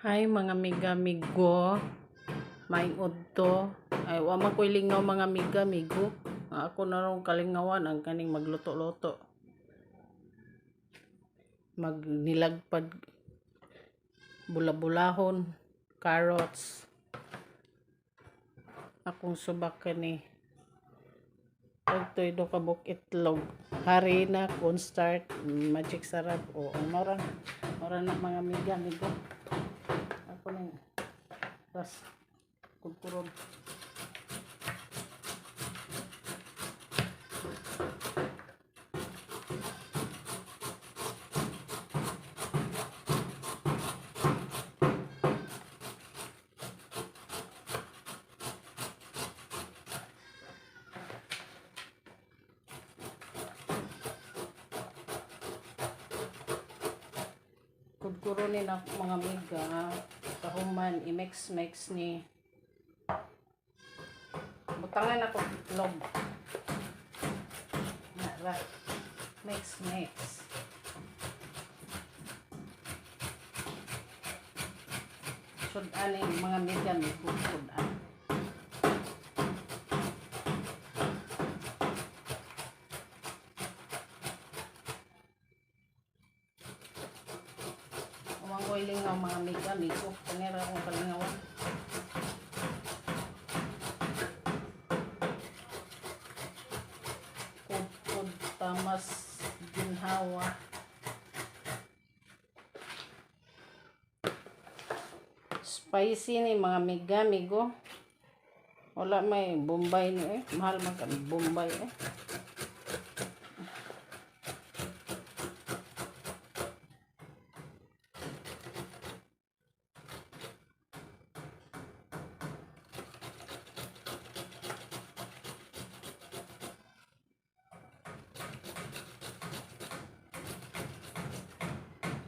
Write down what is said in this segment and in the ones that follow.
Hi, mga amiga-amigo. Maayong udto. Ay, wa man ko'y lingaw, mga amiga-amigo. Ang ako na rong kalingawan ang kaning magluto-luto. Magnilagpad bula-bulahon, carrots. Akong subak kani. Ug tulo ka buok itlog. Harina, cornstarch, Magic Sarap o mora. Mora na, mga amiga-amigo. Ako ning ras kudkuron. Kudkuronin ako, mga amiga. Kahuman, i-mix-mix ni. Butangan ako itlog. Nara. Mix, mix. Sudan mga amiga, may sudan. Wa ko'y lingaw, mga amiga, amigo. Kani ra akong kalingawan. Kudkod tamas ginhawa. Spicy ni, mga amiga, amigo. Wala may Bombay ni eh. Mahal man ka Bombay eh.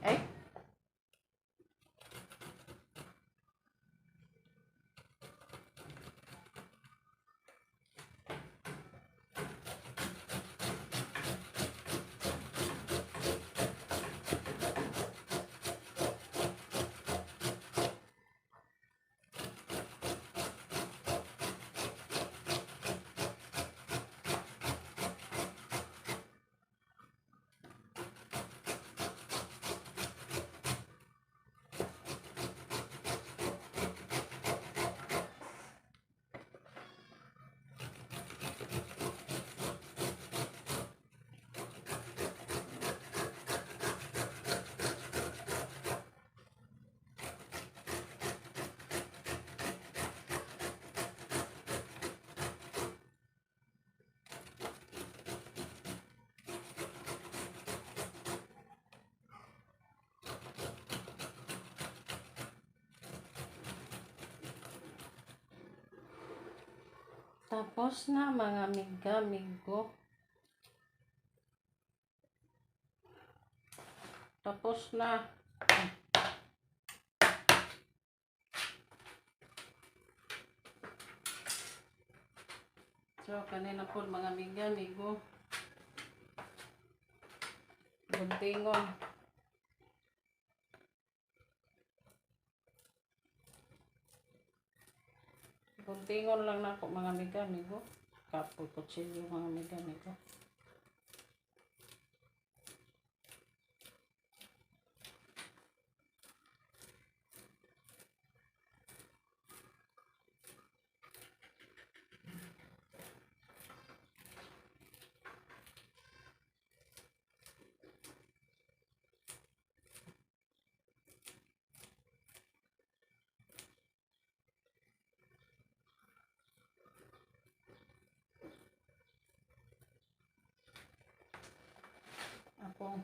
Ay. Tapos na, mga amiga, amigo. Tapos na. So, kanina po, mga amiga, amigo. Guntingon. Guntingon lang nako, mga amiga, amigo. Kapoy kutsilyo, mga amiga, amigo. Ako.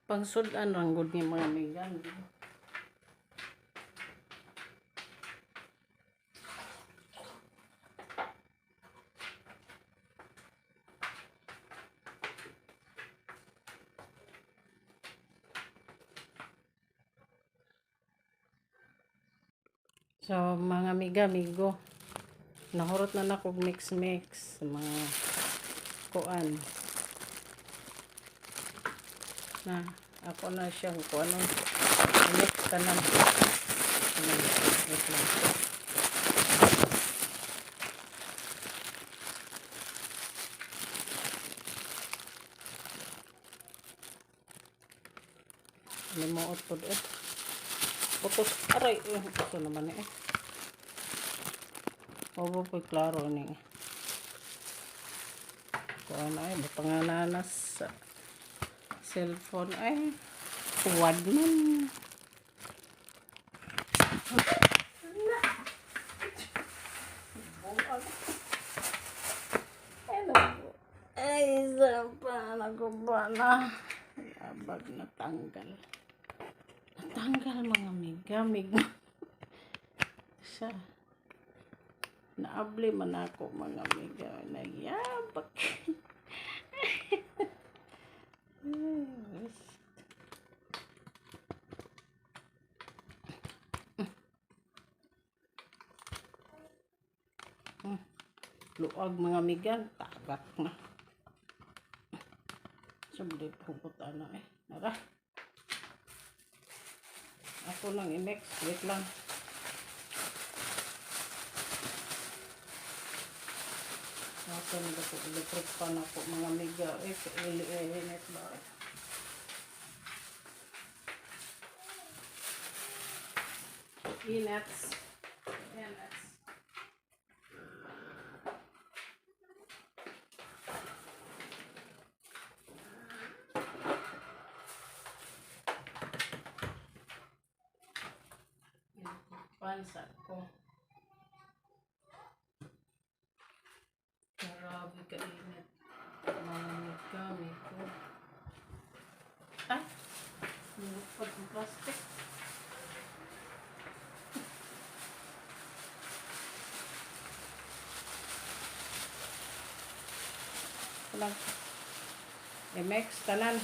Pangsud-an rang gud ni, mga amiga. So, mga amiga, amigo, nahurot na nako mix mix mga kuan. Na ako na siyang kuan, mix tanan. Ano, wait lang. Limuot pod eh. Putos, aray, eh, ito naman eh. Obo po, klaro ni. Kuan ay, butang nanas sa cellphone ay. Huwag man. Buang. Ay, naku. Ay, sapa, naguba na. Abag natanggal. Natanggal, mga amiga, amigo. Siya. Naabli man ako, mga amiga. Nagyabak. Yes. Luag, mga amiga, tagak na. Sumli hugot ana eh. Nara. Ako lang i-mix. Wait lang. Ako na ko electric pan ako, mga amiga. Eh, init ba eh. Inets. Inets. Pansa ko. Grabe kainit. Mga amiga, amigo. Ay! Nilupad ang plastic. Walang. MX, tanan.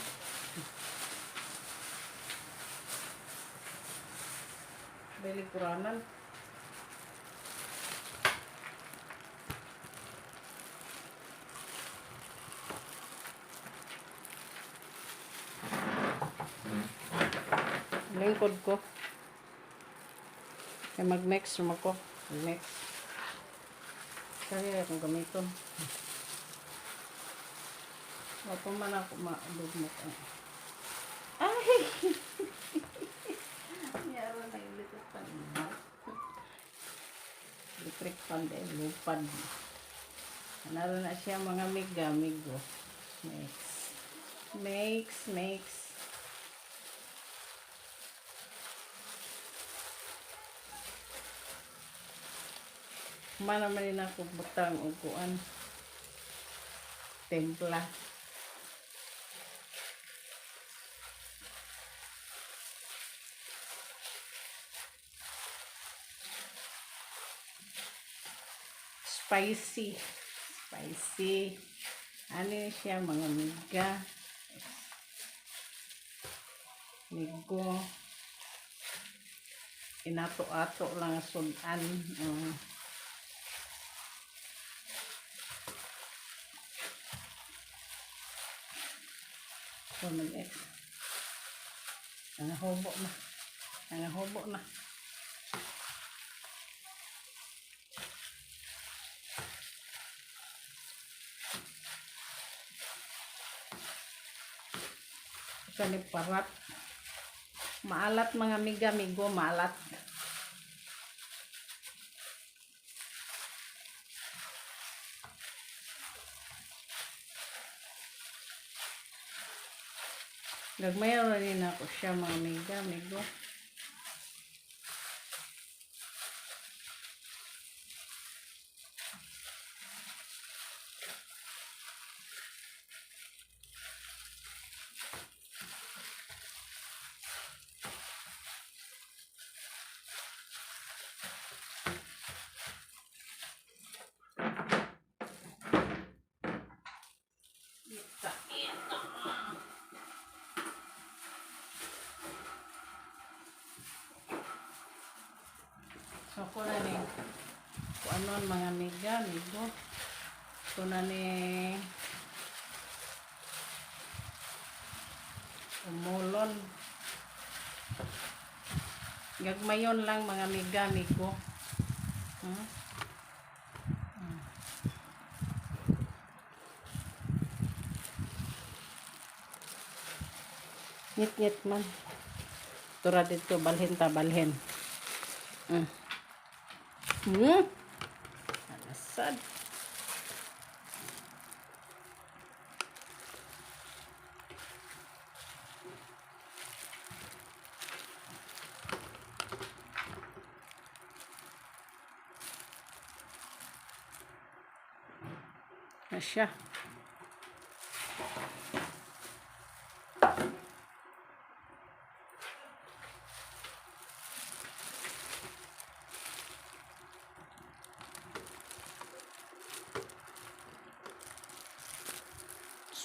Belikuranan. Lingkod ko. Kaya mag-mix naman ko. Mag-mix. Kaya akong gamiton. Wapo man ako malugmok. Ay! Yara na electric fan. Electric fan dahil lupad. Naro na siya, mga amiga, amigo. Mix. Mix, mix. Mana man din ako butang og kuan. Templa. Spicy. Spicy. Ano siya, mga amiga? Migo. Inato-ato lang ang sudan. So, mag-ex. Nangahubo na. Nangahubo na. Siya ni parat. Maalat, mga amiga, amigo, maalat. Gagmay ra rin ako siya, mga amiga, amigo. Kaunon, mga amiga, amigo. Ito na ni umulon. Gagmayon lang, mga amiga, amigo. Ngit-ngit man. Tura dito, balhin ta, balhin. Alasad. Na siya.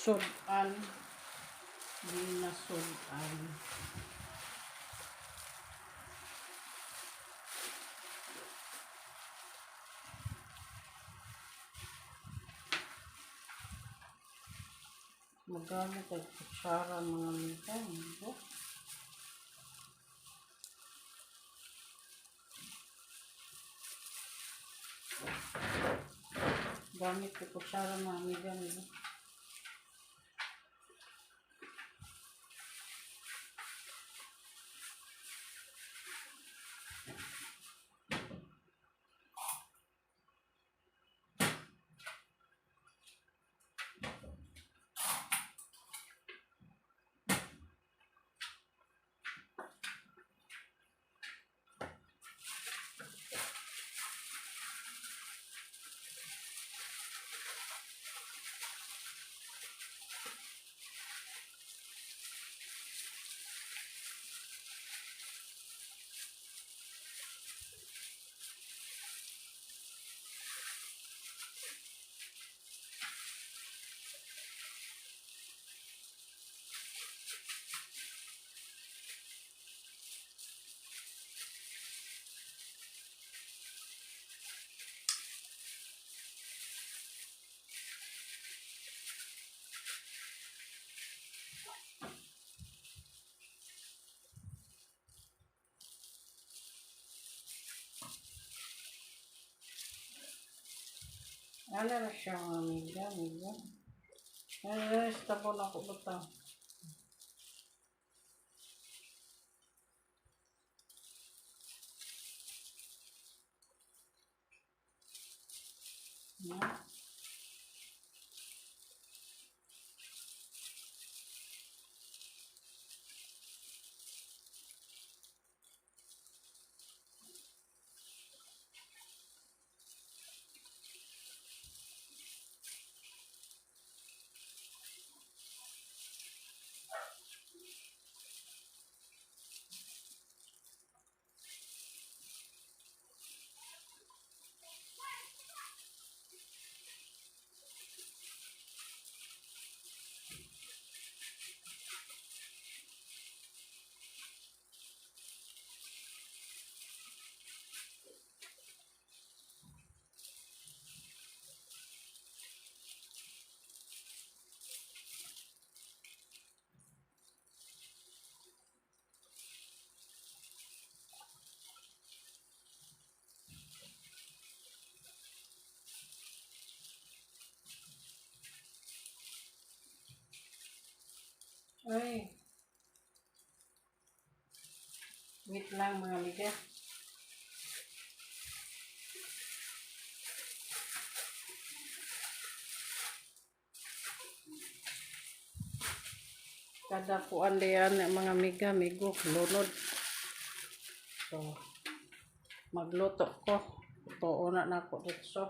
Sudan. Di na sudan. Magamit ay kutsara, mga amiga, amigo. Gamit ko kutsara, mga amiga, amigo. Ano na siya, mga amiga, amigo. Ay, stop na ako butang. No? Ay. Wait lang, mga amiga. Kada kuan diyan, mga amiga, amigo, lunod. So, magluto ko. Tuo na nako dito.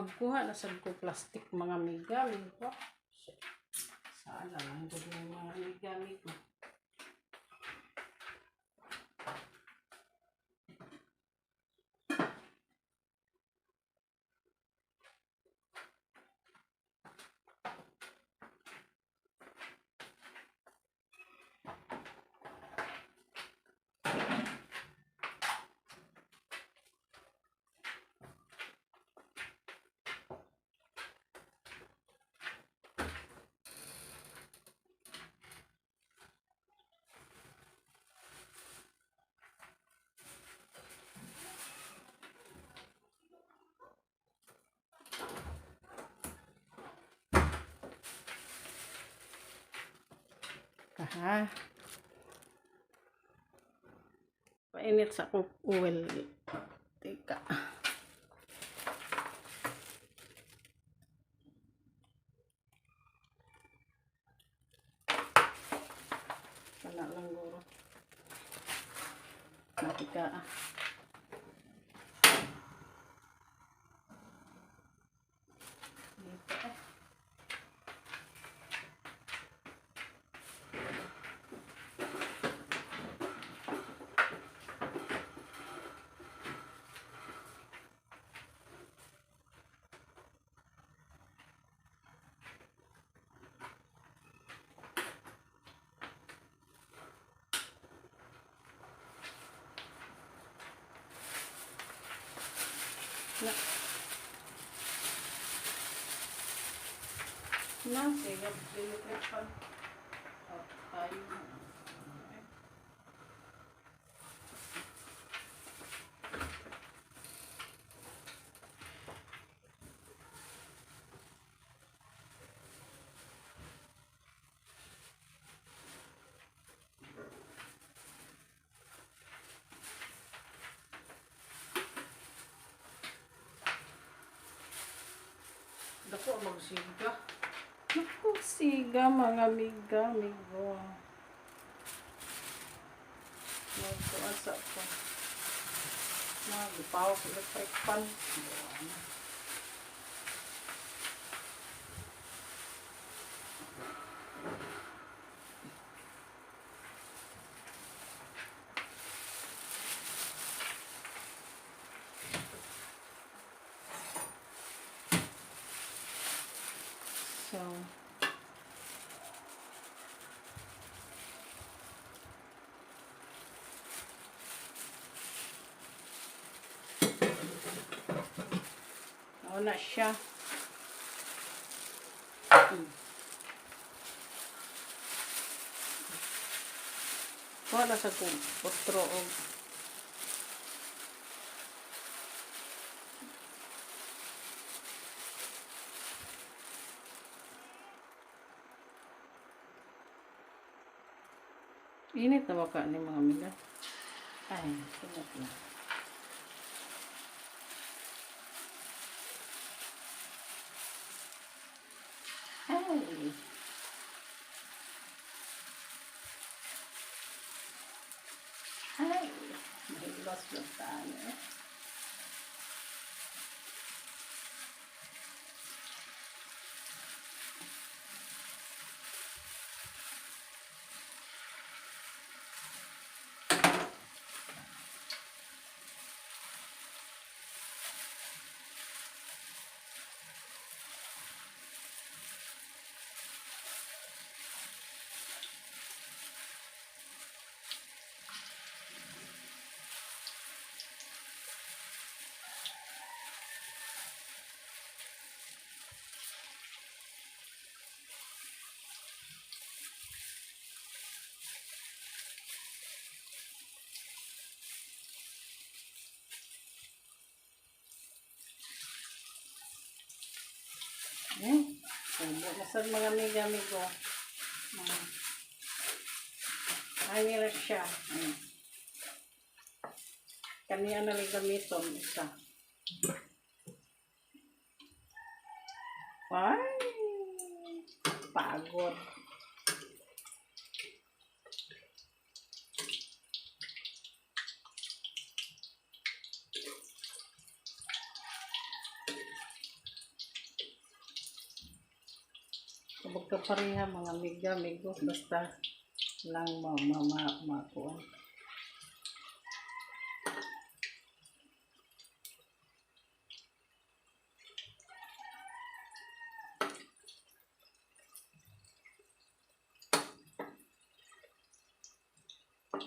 Magkuha na sad ko plastic, mga amiga, amigo. Saan lang gud ni, mga amiga, amigo. Aha. Painit sa akong oil. Teka. Wala lang guro. Matika ah. Dito ah. Na. Na, sige, electric fan. Oh, tayo. Dako magsiga. Naku, siga, mga amiga, amigo. Magkuasa ko. Nagpaw ko electric fan. Buwan. So, na siya. Wala sa kong otro og init na baka ni, mga amiga. Ay, init na. Ay. Ay, mahiglas lang tayo eh. Eh, basta mga amiga, amigo. Ay, meron siya. Kani na lang gamiton isa. Ay, pagod. Magkapareha, mga amiga, amigos, basta lang ma ma ma makuan.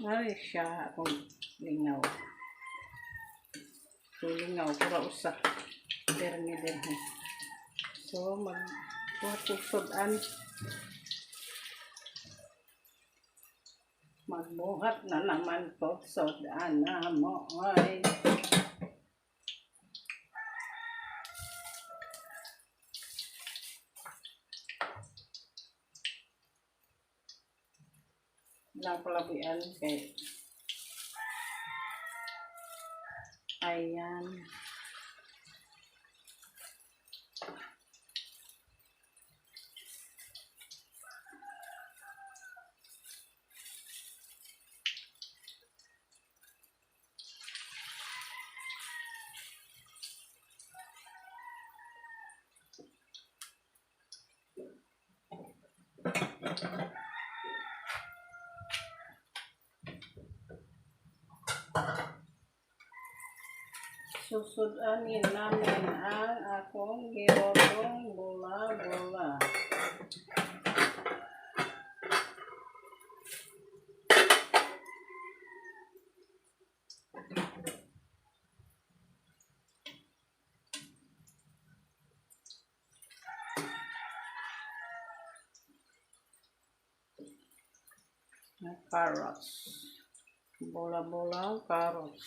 Ay siya akong lingaw. So lingaw pura usa. Permi din. So mag kuha kog sud-an. Magbuhat na naman ko sud-an na mo ay. Lang palabian kay, ayan. Susud-anin namin ang akong gilutong bola-bola. Carrots. Bola-bola, carrots.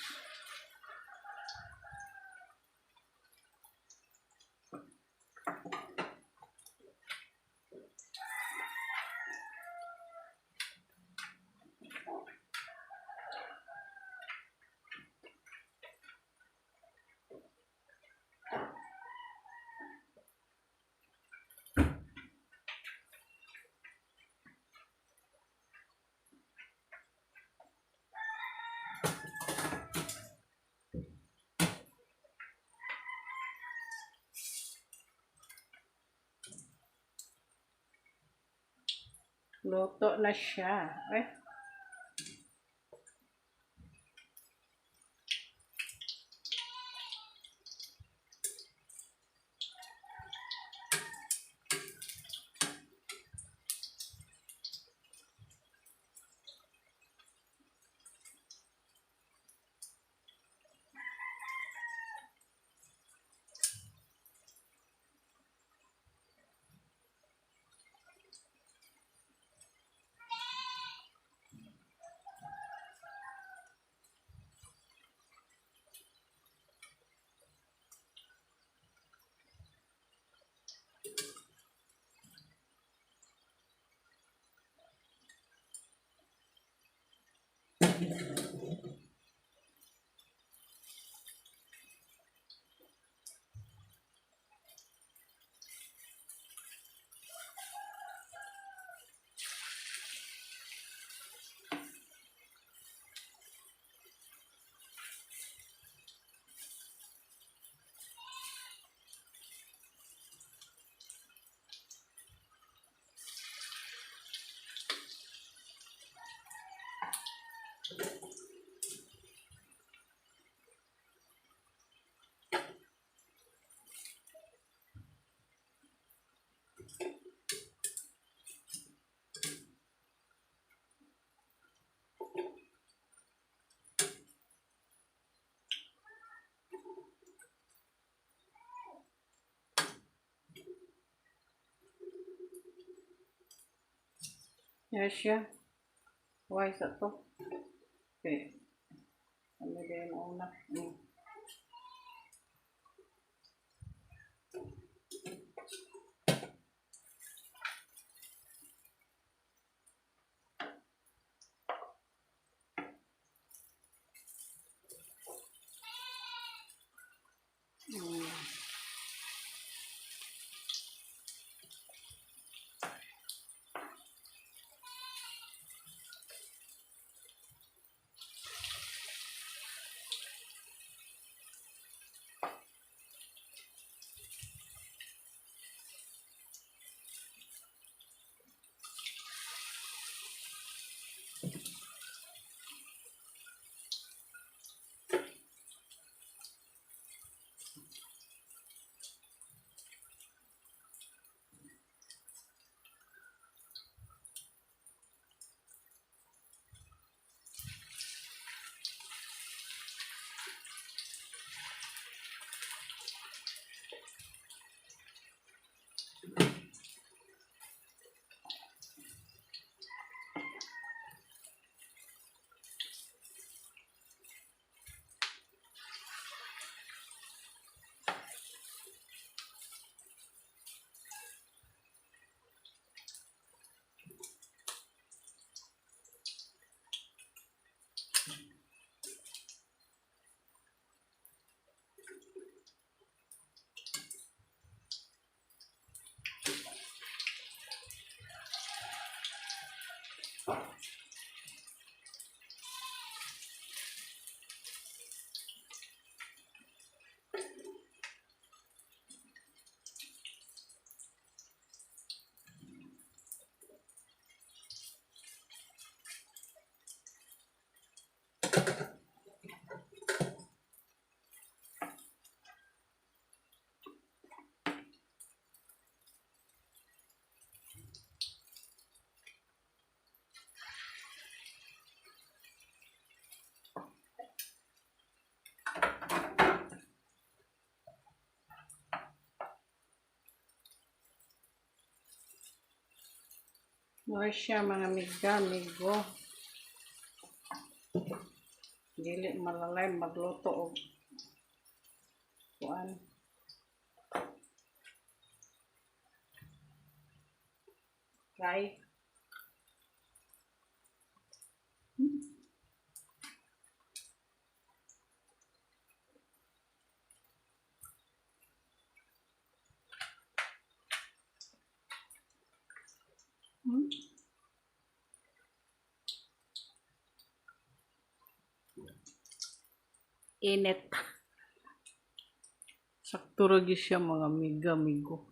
Luto na siya. Eh. Yes siya. Why sa to? Okay. Ano din una? Mao siya, mga amiga, amigo. Dili malalay magluto og kuan. Try. Init. Sakto ra gyud siya, mga amiga, amigo.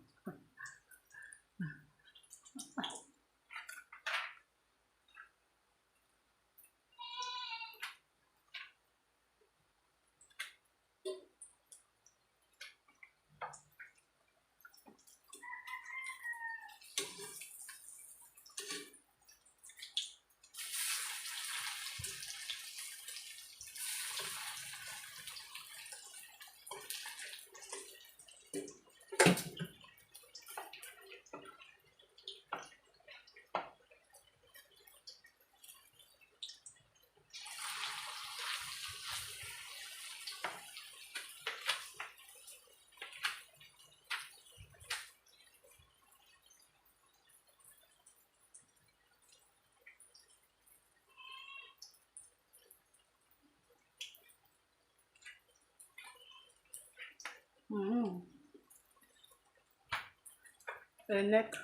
Init.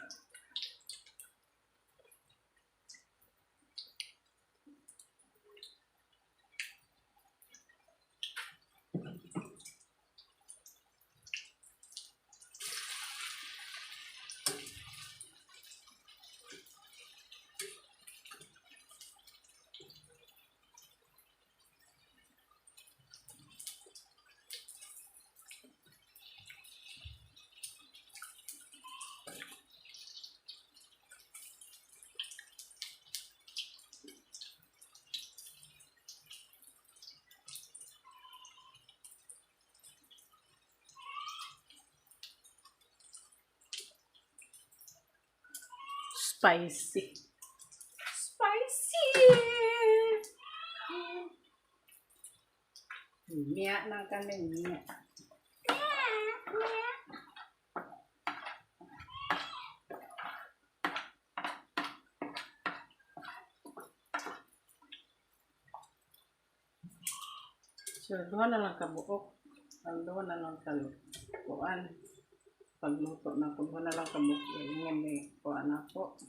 Spicy. Spicy! Miya na kami, miya. Miya. So, duha na lang kabuok. Ang duha na lang ka kuan. Pagluto na ko, duha na lang kabuok. Ingon ni kuan ako.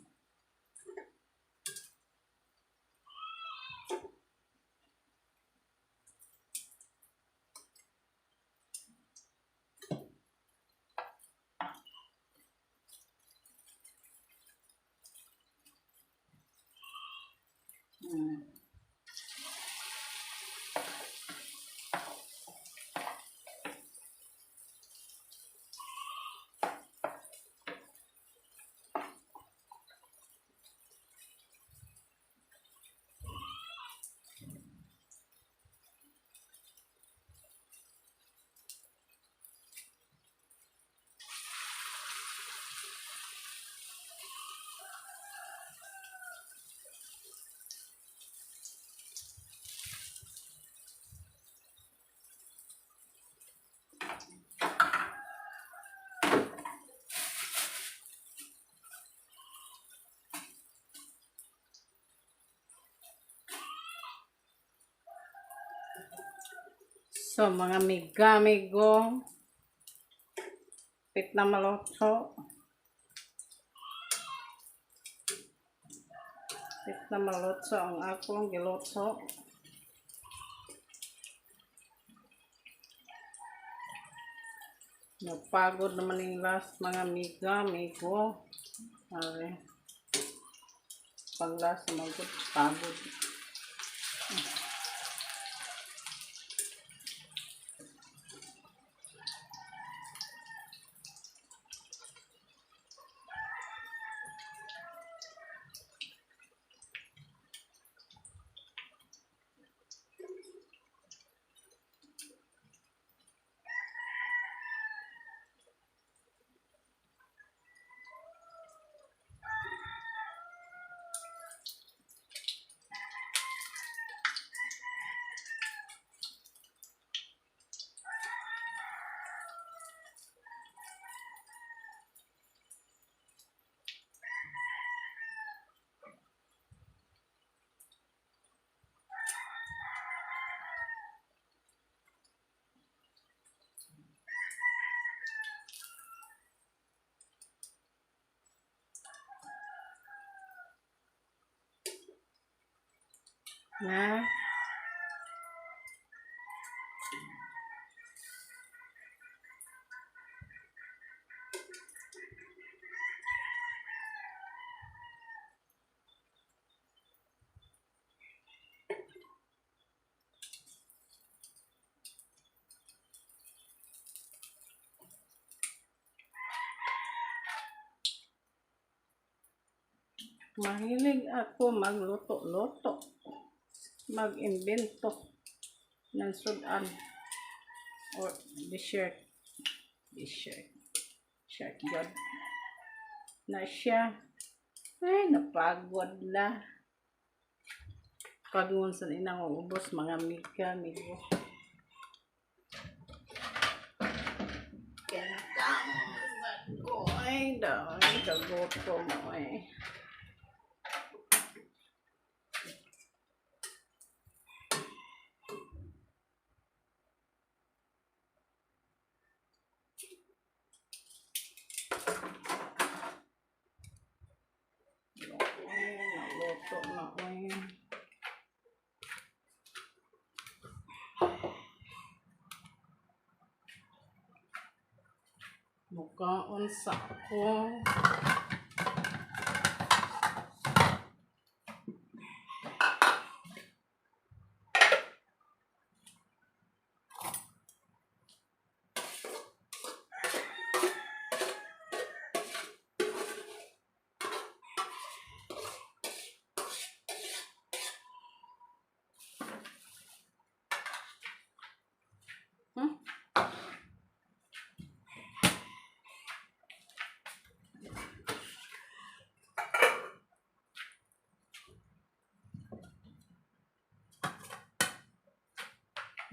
So, mga amiga-amigo, pit na maluto. Pit na maluto ang akong giluto. Napagod naman yung last, mga amiga, amigo. Are. Pag last, magod, pagod. Na. Mahilig ako magluto-luto. Mag-imbento ng sudan or dessert. Dessert. Dessert god. Na siya. Ay, napagod na. Pagungon sa inang ubos, mga amiga, amigo. Kentang ko ay dahil kagutom ay. Ay, naluto na ay. Mukaon sa ako.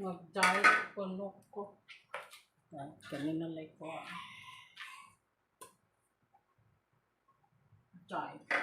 Mag-diet ko no ko. Kanina like ko. Diet ko.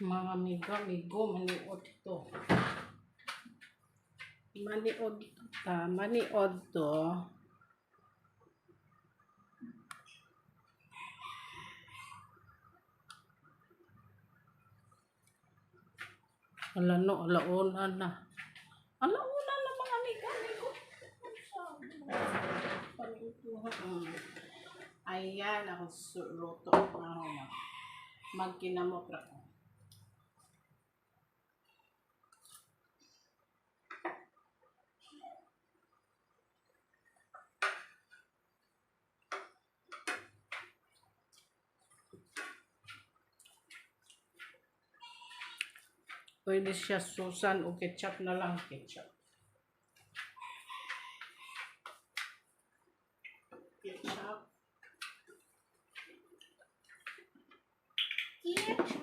Mga amigo, amigo, maniod to. Maniod ta, maniod to. Ala no, alauna na. Alauna na, mga amigo, amigo. Ayan, ako luto na ako. Magkinamot ra ko. Pwede siya susan o ketchup na lang. Ketchup. Ketchup. Ketchup.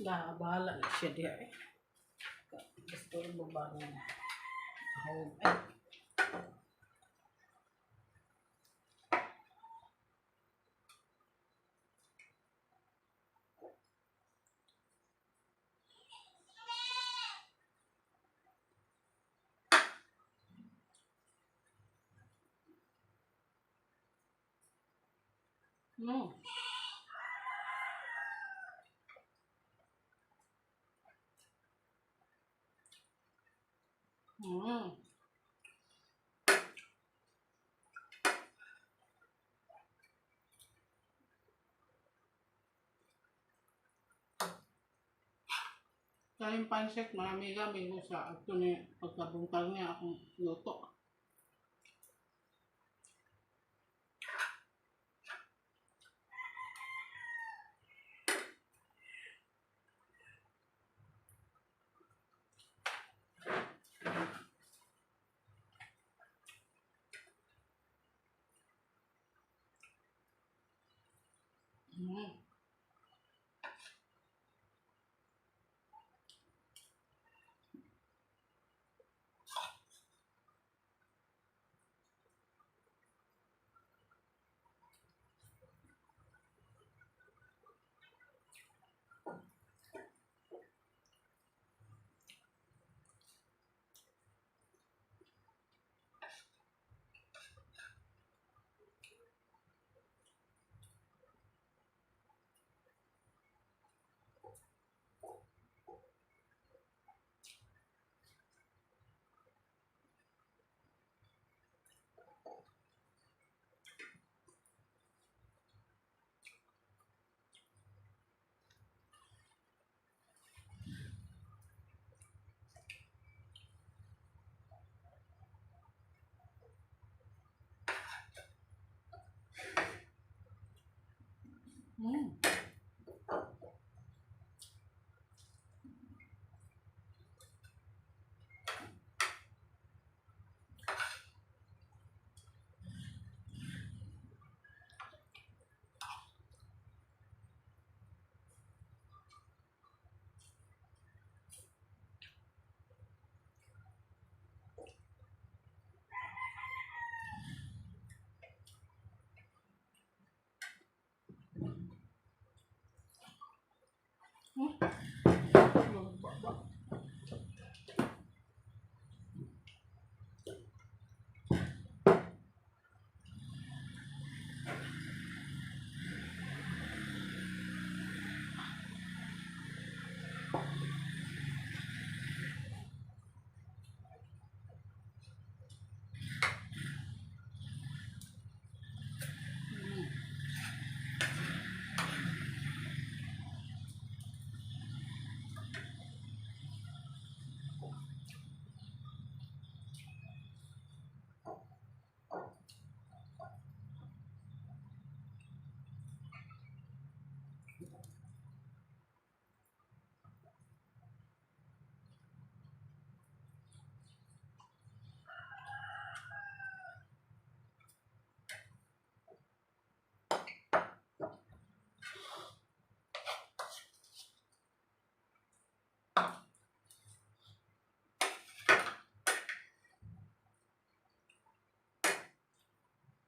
Da, bahala na siya diha eh. Gusto mo ba nga? Ay. No. Kaning pansit, mga amiga, amigo, sa ato ni pagkabuntag niya akong luto.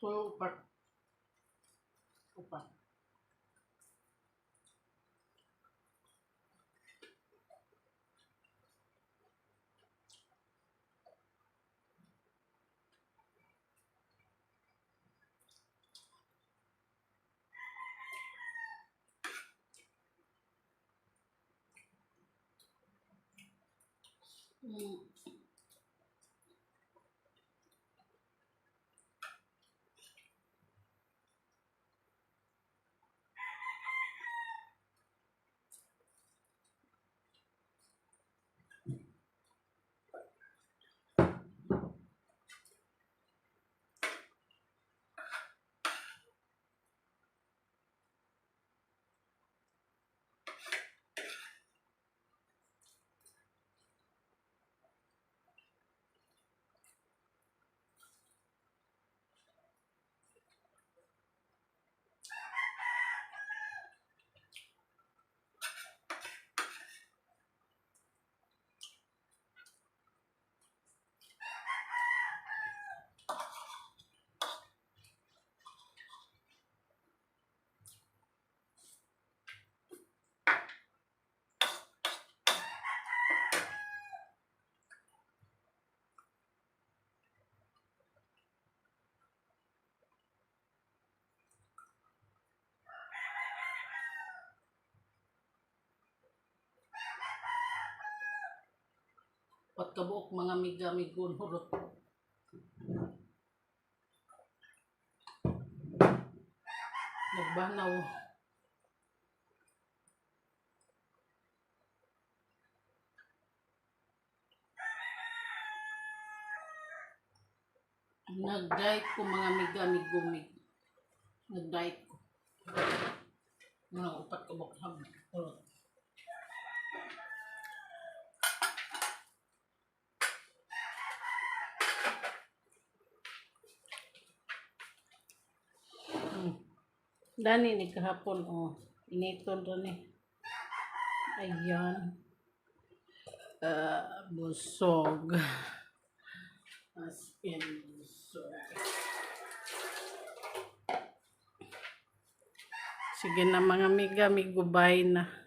Tulo, upat. Upat. Upat ka buok, mga amiga, amigo, hurot. Nagbanaw. Nag-diet ko, mga amiga, amigo, mig. Nag-diet ko. Mga upat ka buok hurot. Dani ni kahapon, oh. Initon rin eh. Ayan. Busog. As in, busog. Sige na, mga amiga, may goodbye na.